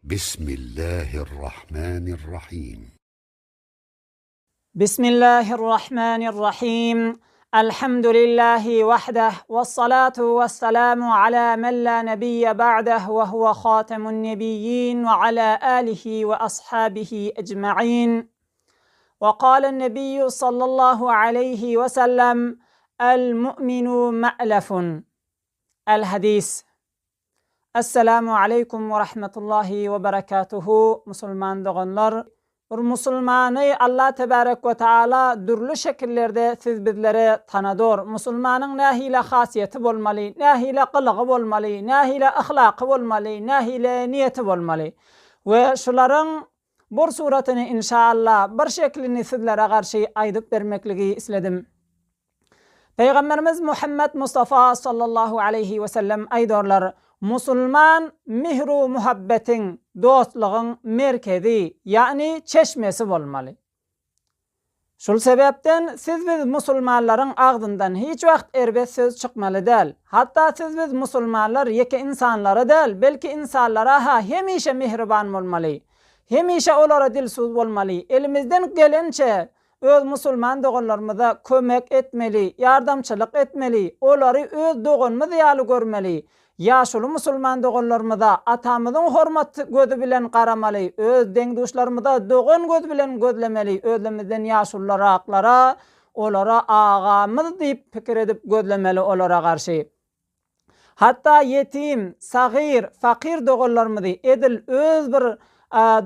Bismillahirrahmanirrahim. Bismillahirrahmanirrahim. Elhamdülillahi vahdeh ve salatu ve selamu ala men la nebiyye ba'deh ve huve hatemun nebiyyin ve ala alihi ve ashabihi ecma'in. Ve kâlen nebiyyü sallallahu aleyhi ve sellem El mu'minu me'lefun. El hadis. Esselamu aleýkum we rahmetullahi we berekatuhu musulman doganlar! Bir musulmany Allah tebarek we taala dürli şekillerde siz bizlere tanador. Musulmanyň nähili hasiýeti bolmaly, nähili gylygy bolmaly, nähili ahlaky bolmaly, nähili niýeti bolmaly. We şularyň bir suratyny inşaallah bir şeklini sizlere garşy aýdyp bermekligi isledim. Pygamberimiz Muhammet Mustafa sallallahu aleýhi we sellem aýdorlar, Musulman mihru muhabbetiň, dostlugyň merkezi, ýagny çeşmesi bolmaly. Şul sebäpden siz biz musulmanlaryň agzyndan hiç wagt erbet söz çykmaly däl. Hatda siz biz musulmanlar ýeke ynsanlara däl, belki ynsanlara-ha hemişe mihriban bolmaly. Hemişe olara dilsuz bolmaly. Elimizden gelençe Öz musulman doganlarymyza kömek etmeli, ýardamçylyk etmeli, olary öz doganymyz ýaly görmeli. Ýaşuly musulman doganlarymyza atamyzyň hormat gözi bilen garamaly, öz deň-duşlarymyza dogan gözi bilen gözlemeli, özlemizden ýaşuluraklara olara agamyz diýip pikir edip gözlemeli olara garşy. Hatda ýetim, sagyr, fakyr doganlarymyzy edil öz bir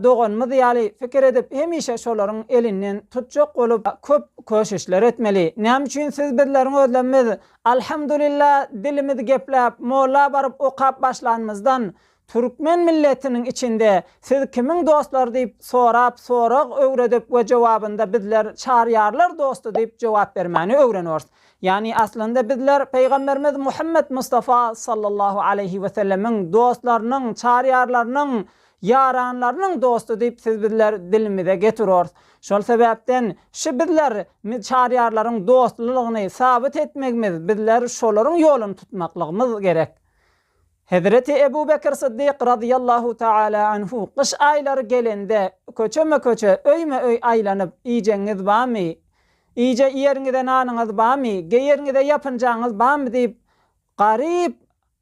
doganymyz ýaly pikir edip, hemişe şolaryň elinden tutjak bolup köp köşüşler etmeli. Näme üçin siz bizleriň özlerimiz Alhamdulillah dilimiz gepläp, molla baryp okap başlanymyzdan Türkmen milletiniň içinde siz kimiň dostlary diýip sorap sorag öwredip we jogabynda bizler çaryýarlar dosty diýip jogap bermäni öwreniors. Ýagny aslynda bizler Pygamberimiz Muhammet Mustafa sallallahu aleýhi we sellemiň dostlarynyň çaryýarlarynyň ýaranlarynyň dosty diýip siz bizler dilimize getirors. Şol sebäpden şi bizler çaryýarlaryň dostlulygyny sabyt etmegimiz bizler şolaryň ýoluny tutmaklygymyz gerek. Hezreti Ebu Bekir Syddyk razyýallahu taala anhu gyş aýlary gelende köçeme-köçe, öýme-öý aýlanyp, Iýjegiňiz barmy? Iýje iýeriňize nanyňyz barmy? Geýeriňize ýapynjaňyz barmy? diýip, garyp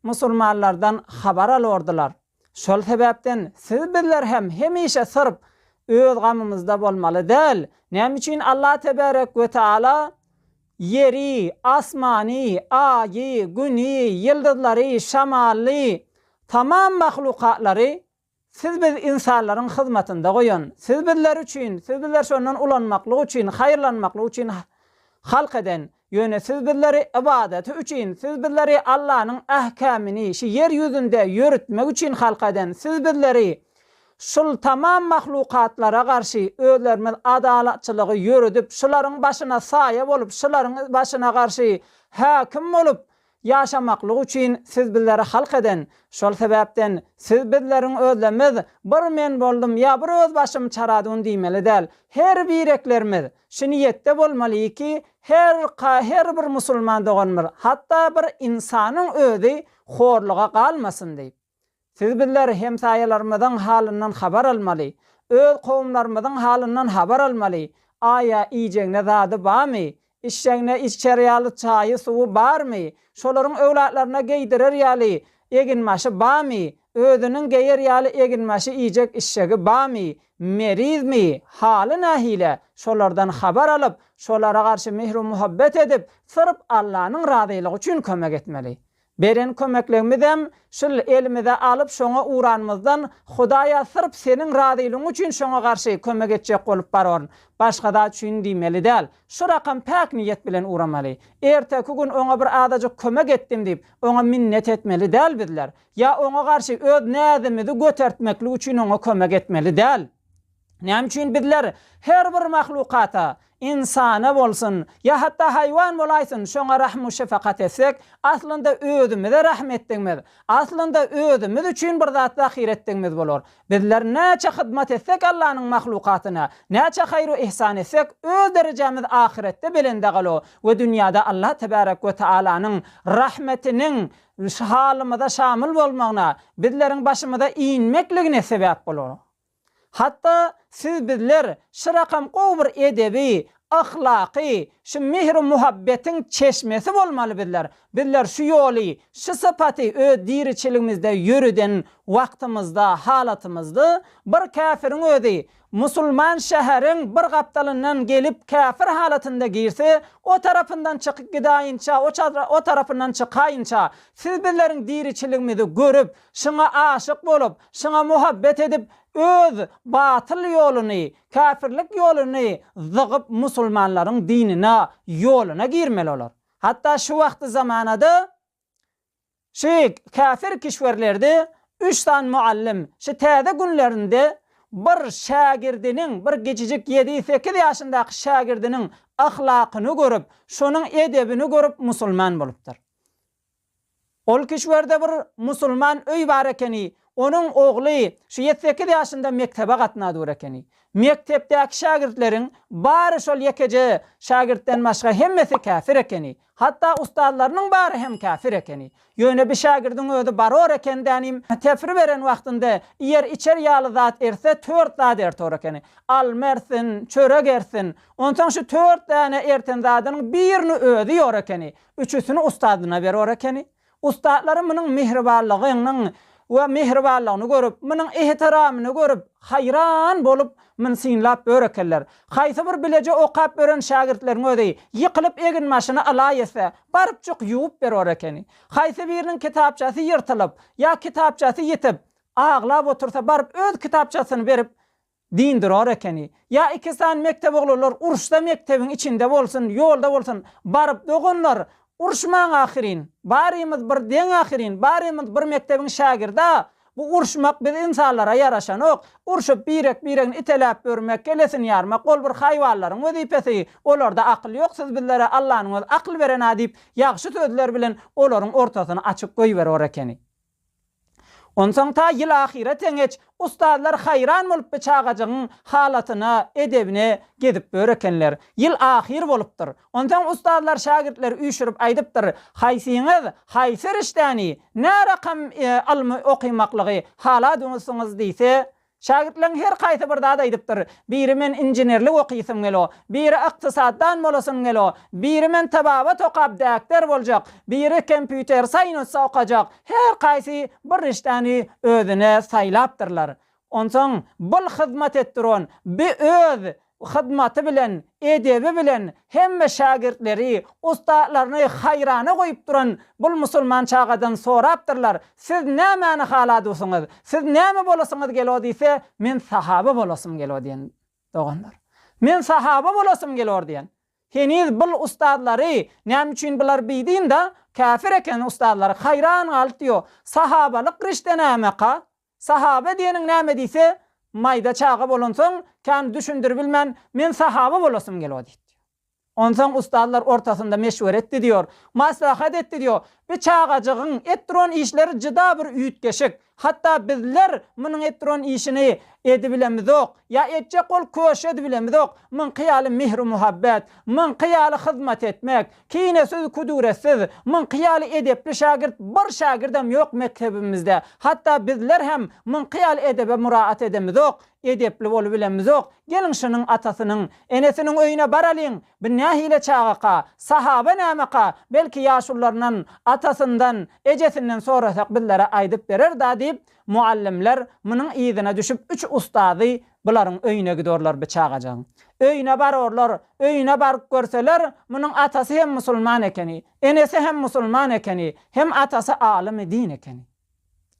musulmanlardan habar alordylar. Şol sebäpden siz bizler hem hemişe syrp öz gamymyzda bolmaly däl. Näme üçin Allah tebarek we taala Ýeri, asmany, Aýy, Güni, ýyldyzlary, şamally, tamam mahlukatlary Siz biz ynsanlaryň hyzmatynda goýan, Siz bizler üçin, Siz bizler şondan ulanmaklyk üçin, haýyrlanmaklyk üçin halk eden, ýöne Siz bizleri ybadaty üçin, Siz bizleri Allanyň ähkämini şi ýer ýüzünde ýöritmek üçin halk eden, Siz bizleri Şul tamam mahlukatlara garşy özlerimiz adalatçylygy ýöredip, şularyň başyna saýa bolup, şularyň başyna garşy häkim bolup ýaşamaklyk üçin siz bizleri halk eden. Şol sebäpden siz bizleriň özlemiz bir men boldum ýa bir öz başym çaradun diýmeli däl. Her bireklerimiz şu niýetde bolmaly ki her her bir musulman doganymyz hatda bir ynsanyň özi horluga galmasyn diýip. Siz bizler hemsaýalarymyzyň halyndan habar almaly. Öz kowumlarymyzyň halyndan habar almaly. Aýa iýjegine zady barmy? Içjegine içer ýaly çaýy, suwy barmy? Şolaryň öwlatlaryna geýdirer ýaly eginbaşy barmy? Özüniň geýer ýaly eginbaşy, iýjek içjegi barmy? Merizmi? Haly nähile? Şolardan habar alyp, şolara garşy mehru-muhabbet edip, syrp Allanyň razylygy üçin kömek etmeli. Beren kömekligimizem şul elimize alyp şoňa uranymyzdan Hudaýa syrp seniň razylygyň üçin şoňa garşy kömek etjek bolup bararyn. Başga zat üçin diýmeli däl. Şu rakam päk niýet bilen uramaly. Erteki gün oňa bir azajyk kömek etdim diýip, oňa minnet etmeli däl bizler. Ýa oňa garşy öz näzimizi götertmeklik üçin oňa kömek etmeli däl. Näme üçin bizler her bir mahlukata, ynsana bolsun, ýa hatda haýwan bolaýsyn, şoňa rahm-u-şefakat etsek, aslynda özümize rahm etdigimiz, aslynda özümiz üçin bir zat zahyr etdigimiz bolar. Bizler näçe hyzmat etsek Allanyň mahlukatyna, näçe haýr-u-ihsan etsek, öz derejämiz ahyretde belende galar we dünýäde Allah tebärek we taalanyň rahmetiniň. halymyza şamyl bolmagyna, bizleriň başymyza inmekligine sebäp bolar. Hatda siz bizler şu rakam gowy bir edebi, ahlaky, şu mehri-muhabbetiň çeşmesi bolmaly bizler. Bizler şu ýoly, şu sypaty öz diriçiligimizde ýöreden wagtymyzda, halatymyzda bir käfiriň özi musulman şäheriň bir gapdalyndan gelip käfir halatynda girse, o tarapyndan çykyp gidaýynça, o tarapyndan çykaýynça, siz bizleriň diriçiligimizi görüp, Şuňa aşyk bolup, şuňa muhabbet edip, öz batyl ýoluny, käfirlik ýoluny zygyp musulmanlaryň dinine, ýoluna girmeli olar. Hatda şu wagty zamanada şu käfir kişwerlerde üç sany muallym şu täze günlerinde bir şägirdiniň, bir kiçijik ýedi-sekiz ýaşyndaky şägirdiniň ahlakyny görüp, şonuň edebini görüp musulman bolupdyr. Ol kişwerde bir musulman öý bar ekeni, onuň ogly şu ýet-sekiz ýaşynda mekdebe gatnadur ekeni. Mekdepdäki şägirtleriň bary şol ýekeje şägirtden başga hemmesi käfir ekeni. Hatda ustazlarynyň bary hem käfir ekeni. Ýöne bir şägirdiň özi baror eken dänim, tefri beren wagtynda iýer-içer ýaly zat ertse tört zat ertor ekeni. Alma ertsin, çörek ertsin. Onsoň şu tört däne erten zadynyň birini özi ýor ekeni. Üçüsini ustadyna beror ekeni. Ustatlary munuň mähribanlygynyň we mähribanlygyny görüp, munuň ehtiramyny görüp, haýran bolup, muny synlap ýör ekenler. Haýsy bir bileje okap ýören şägirtleriň özi ýykylyp eginbaşyny alaý etse, barypjyk ýuwup beror ekeni. Haýsy biriniň kitapçasy ýyrtylyp, ýa kitapçasy ýitip, aglap otursa, baryp öz kitapçasyny berip, Dyndyrar ekeni. Ýa iki sany mekdep oglanlar uruşsa mekdebiň içinde bolsun, ýolda bolsun, baryp doganlar, uruşmaň ahyryn, barymyz bir deň ahyryn, barymyz bir mekdebiň şägirdi-a, bu uruşmak biz ynsanlara ýaraşanok, urşup birek-biregini iteläp ýörmek, kelesini ýarmak ol bir haýwanlaryň wezipesi, olarda akyl ýok, siz bizlere Allanyň özi akyl beren-a diýip, ýagşy sözler bilen olaryň ortasyny açyp goýberor ekeni. Onsoň ta ýyl ahyra teňeç ustazlar haýran bolup bu çagajygyň halatyna, edebine gezip ýör ekenler. Ýyl ahyr bolupdyr. Onsoň ustazlar şägirtleri üýşürip aýdypdyr, Haýsyňyz haýsy rişdäni, nä rakam ylmy okymaklygy haladyňyzsyňyz diýse, Şägirtleriň her kaýsy bir zat aýdypdyr. Biri men inženerlik okysym gelo, biri ykdysatdan bolasym gelo, biri men tababat okap däkter boljak, biri kempýuter saýnsa okajak. Her kaýsy bir rişdäni özüne saýlapdyrlar. Onsoň bul hyzmat etdiron, bi öz hyzmaty bilen, edebi bilen hemme şägirtleri, ussatlaryny haýrana goýup duran bul musulman çagadan sorapdyrlar, Siz nämäni haladusyňyz? Siz näme bolasyňyz gelo diýse, Men sahaba bolasym gelo diýen doganlar. Men sahaba bolasym gelor diýen. Heniz bul ustazlary näme üçin bular bidin-da, käfir eken ustazlary haýran galyp diýo, Sahabalyk rişde nämeka? Sahaba diýeniň näme diýse, maýda çaga bolansoň, kän düşündiribilmän, Men sahaba bolasym gelýär diýipdir. Onsoň ustazlar ortasynda meşwere etdi diýýär, maslahat etdi diýýär. Bu çagajygyň et duran işleri jyda bir üýtgeşik. Hatda bizler munuň et duran işini edibilemizok, ýa etjek bolup köşi edibilemizok. Muňky ýaly mähri-muhabbet, muňky ýaly hyzmat etmek, Kinesiz, küdüretsiz, muňky ýaly edepli şägirt bir şägirdem ýok mekdebimizde. Hatda bizler hem muňky ýaly edebe muraat edemizok, edepli bolubilemizok. Geliň şunuň atasynyň, enesiniň öýüne baralyň, bu nähili çagaka, sahaba nämeka, belki ýaşulularyndan, atasyndan, ejesinden sorasak bizlere aýdyp berer-da diýip, mugallymlar munuň yzyna düşüp üç ustazy Bularyň öýüne gidorlar bi çagajygyň. Öýüne barorlar, öýüne baryp görseler, munuň atasy hem musulman ekeni, enesi hem musulman ekeni, hem atasy alymy din ekeni.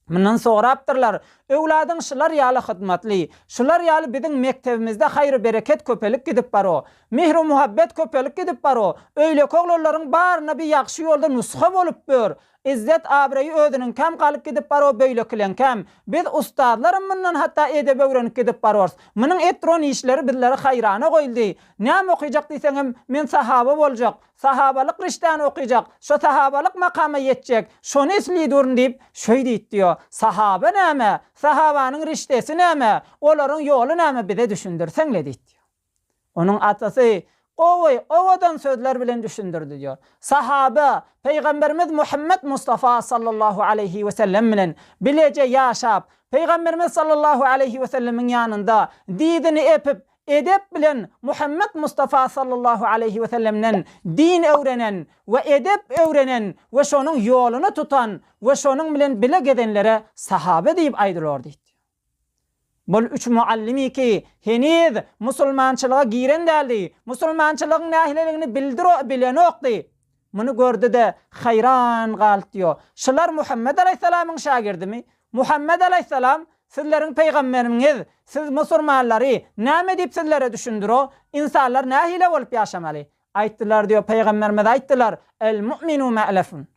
Mundan sorapdyrlar, Öwladyň şular ýaly hyzmatly, şular ýaly biziň mekdebimizde haýry-bereket köpelip gidip baro, mähri-muhabbet köpelip gidip baro, öýleki oglanlaryň baryna bi ýagşy ýolda nusga bolup ýör, Izzet-abraýy özüniňkäm galyp gidip bar o beýlekileňkäm. Biz ustazlaram mundan hatda edep öwrenip gidip barors. Munuň etdiron işleri bizleri haýrana goýuldy. Näme okyjak diýseňem, men sahaba boljak, sahabalyk rişdäni okyjak, şo sahabalyk makama ýetjek, şony isliduryn diýip, şöý diýipdiò. Sahaba näme? Sahabanyň rişdesi näme? Olaryň ýoly näme bize düşündirseň-le diýipdiò. Onuň atasy. Gowy, owadan sözler bilen düşündirdi diýýär. Sahaba, Pygamberimiz Muhammet Mustafa sallallahu aleýhi we sellem bilen bileje ýaşap, Pygamberimiz sallallahu aleýhi we sellemiň ýanynda dyzyny epip, edep bilen Muhammet Mustafa sallallahu aleýhi we sellemden din öwrenen we edep öwrenen we şonuň ýoluny tutan we şonuň bilen bile gezenlere sahaba diýip aýdylar diýdi. Bul üç muallymy ki, heniz musulmançylyga giren däldi, musulmançylygyň nähililigini bildir bilenokdy. Muny gördi-de, haýran galdy diýo. Şular Muhammet alaýhyssalamyň şagirdimi? Muhammet alaýhyssalam sizleriň pygamberiňiz, siz musurmanlary näme diýip sizlere düşündiro, ynsanlar nähili bolup ýaşamaly? Aýtdylar diýo, pygamberimiz aýtdylar, El-mu'minu me'lefun.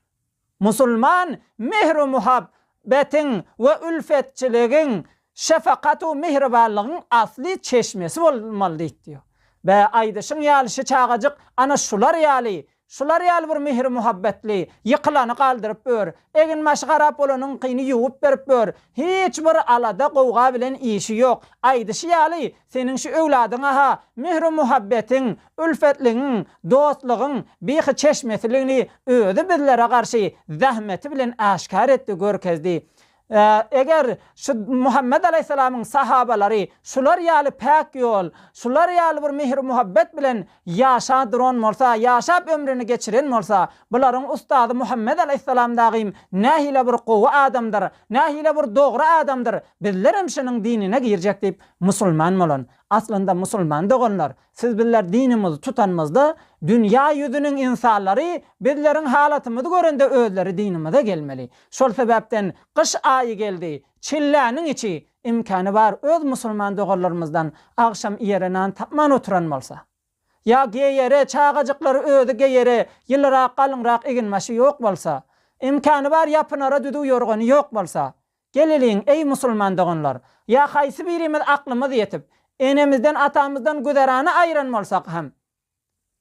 Musulman mähir-u-muhabbetiň we ülfetçiligiň, şefakatu mähribanlygyň asly çeşmesi bolmaly diýip diýýär. Bä, aýdyşyň ýaly şi çagajyk ana şular ýaly, şular ýaly bir mähir-muhabbetli, ýykylany galdyryp ör, egin-başy harap bolanyňkyny ýuwup berip ör, hiç bir alada-gowga bilen işi ýok. Aýdyşy ýaly, seniň şu öwladyňa-ha mähir-muhabbetiň, ülfetligiň, dostlugyň bihi çeşmesiligini özi bizlere garşy zähmeti bilen äşgär etdi, görkezdi. Eger şu Muhammet alaýhyssalamyň sahabalary şular ýaly päk ýol, şular ýaly bir mähir-muhabbet bilen ýaşa duran bolsa, ýaşap ömrüni geçiren bolsa, bularyň ustazy Muhammet alaýhyssalam dagym nähili bir gowy adamdyr, nähili bir dogry adamdyr, bizlerem şunuň dinine girjek diýip musulman bolan. Aslynda musulman doganlar, Siz bizler dinimizi tutanymyzda dünýä ýüzüniň ynsanlary bizleriň halatymyzy görende özleri dinimize gelmeli. Şol sebäpden gyş aýy geldi, çilläniň içi, imkany bar öz musulman doganlarymyzdan agşam iýere nan tapman oturan bolsa. Ýa geýere, çagajyklary özi geýere ýylyrak galyňrak eginbaşy ýok bolsa. Imkany bar ýapynara düzüw ýorgany ýok bolsa. Geleliň, eý, musulman doganlar! Ýa haýsy birimiz aklymyz ýetip, enemizden-atamyzdan güzerany aýyran bolsak hem,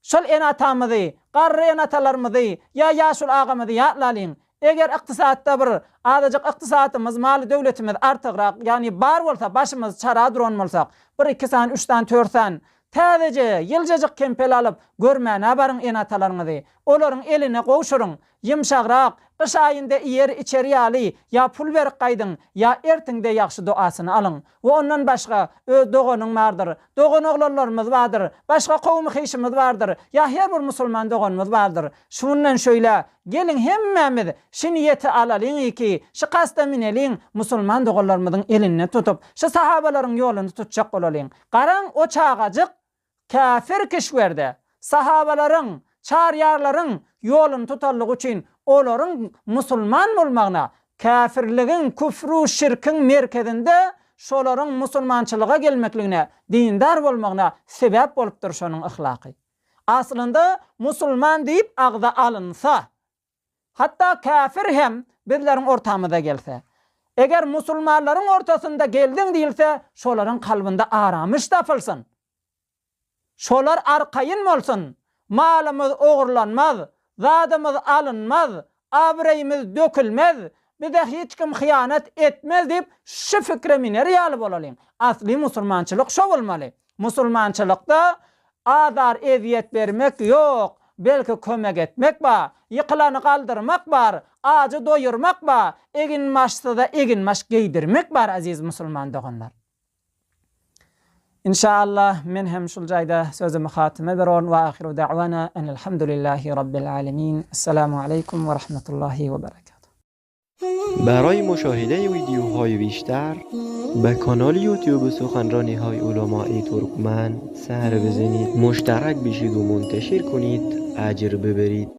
şol ene-atamyzy, garry ene-atalarymyzy ýa ýaşuly agamyzy ýatlalyň. Eger ykdysatda bir azajyk ykdysatymyz, maly-döwletimiz artygrak, ýagny bar bolsa, başymyz çara duran bolsak, bir-iki sany, üç sany, tört sany täzeje, ýyljajyk kempel alyp, görmäne baryň ene-atalaryňyzy. Olaryň eline gowşuryň. Ýumşagrak, gyş aýynda iýer-içer ýaly ýa pul berip gaýdyň, ýa ertiň-de ýagşy dogasyny alyň. We ondan başga, öz doganyň bardyr, doganoglanlarymyz bardyr, başga kowmy-hyşymyz bardyr, ýa her bir musulman doganymyz bardyr. Şundan şöýle, geliň hemmämiz şi niýeti alalyň ki, şi kasta mineliň, musulman doganlarymyzyň elinden tutup, şi sahabalaryň ýoluny tutjak bolalyň. Garaň, o çagajyk Käfir kişwerde sahabalaryň, çaryýarlaryň ýoluny tutanlygy üçin olaryň musulman bolmagyna, käfirligiň, küfru, şirkiň merkezinde şolaryň musulmançylyga gelmekligine, dindar bolmagyna sebäp bolupdyr şonuň yhlaky. Aslynda musulman diýip agza alynsa, Hatda käfir hem bizleriň ortamyza gelse. Eger musulmanlaryň ortasynda geldiň diýilse, şolaryň kalbynda aramyş tapylsyn. Şolar arkaýyn bolsun. Malymyz ogurlanmaz, zadymyz alynmaz, abraýymyz dökülmez, bize hiç kim hyýanat etmez diýip, şu pikire miner ýaly bolalyň. Asly musulmançylyk şo bolmaly. Musulmançylykda azar-ezýet bermek ýok, belki kömek etmek bar, ýykylany galdyrmak bar, ajy doýurmak bar, eginbaşsyza eginbaş geýdirmek bar aziz musulman doganlar. Inşaallah men hem şul jaýda sözümi hatyma berorn we ahiru da'wana enelhamdulillahi rabbil alemin. Essalamu aleýkum we rahmetullahi we berekatuh. برای مشاهده ویدیوهای بیشتر به کانال یوتیوب سخنرانی های علمای ترکمن سر بزنید مشترک بشید و منتشر کنید اجر ببرید.